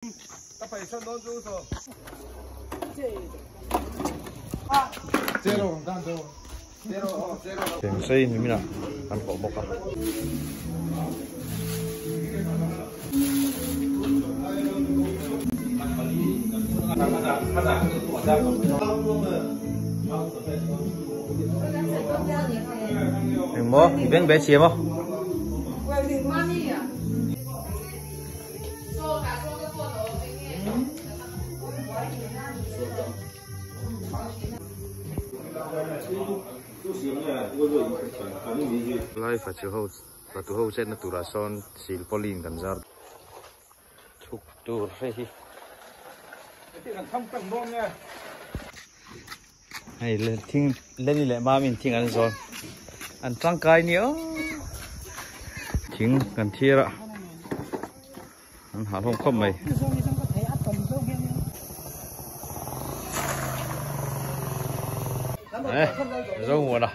Thing sei ni mina an kawh bawk a. Engmaw i beng ve chhia maw? Lai fatu ho fatu ho chetna turah sawn silpawlin kan zar thuk tur hei hi. Hei le thing leni leh mamin thing an zawn an tangkai ni aw thing kan thir a an hah hlawm khawp mai. Eh, zo muan a.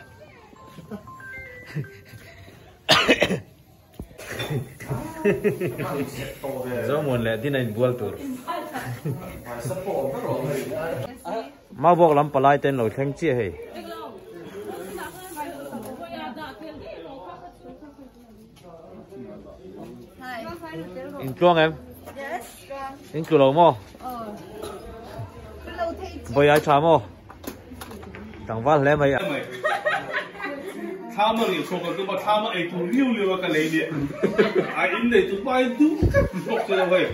Zo muan leh din a inbual tur. Mau bawk lam palai te an lo thleng chiah hei. In tluang em? In tlu lo maw? Vawi ai tha maw? Tlangval hle mai a. Thlam a rih chhuak a tum a, thlam a ei tur liu liu a ka lei nia. A in nei tur pa in duh tlat bawk si lo hei.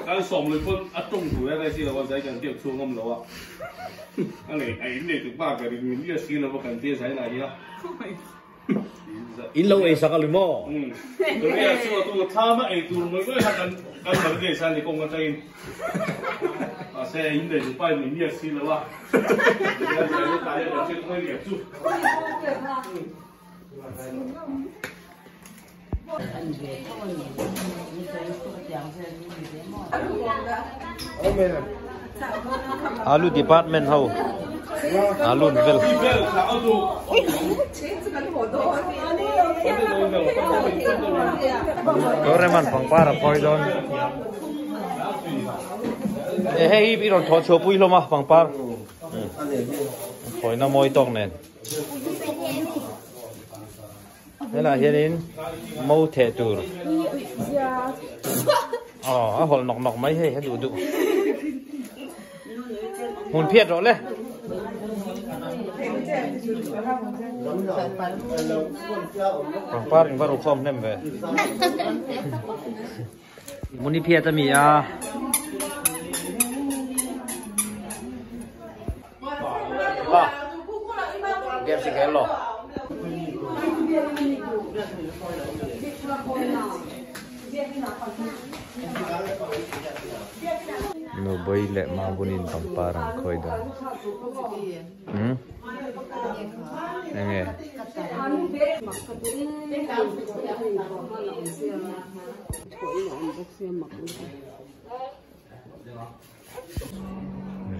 Kan sawm lui pawn a tawng tur em si lo a, zai kan biak chhung ngam lo a. A lei a in nei tur pa ber in min lia si lo a kan tia zai lah hi a. In lo ei sak a lui maw? Korea chu a tu thlam a ei tur mai mai kha kan kan mal ngei sa ni kawng atangin. Mahse in nei tur pa in min lia si lo a. Alu department ho alu an vel. Doraemon pangpar a phawi dawn. E hei hi i rawn thawh chhuah pui hlawm a pangpar. Phawina mawi tawk nen. Helaiah hianin mo theh tur aw a hawlh nawk nawk mai hei a duh duh hmun phiat rawh le. Pangpar in va ru khawm hnem ve. Muni phiat a mi a. Ba. Game si khel lo. Nubui leh Mabunin pangpar an khawi dawn. Hmm? Enge?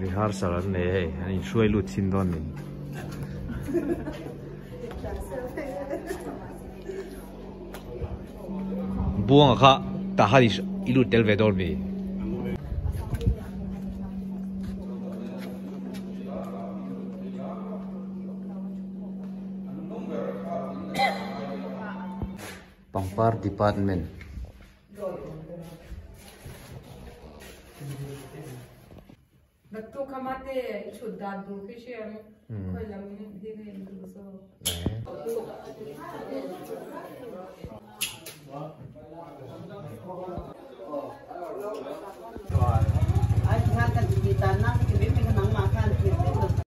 Rehearsal an nei hei, an inhruai lut thin dawn ni. Buanga kha tah khan i lut tel ve dawn mi? Pangpar department.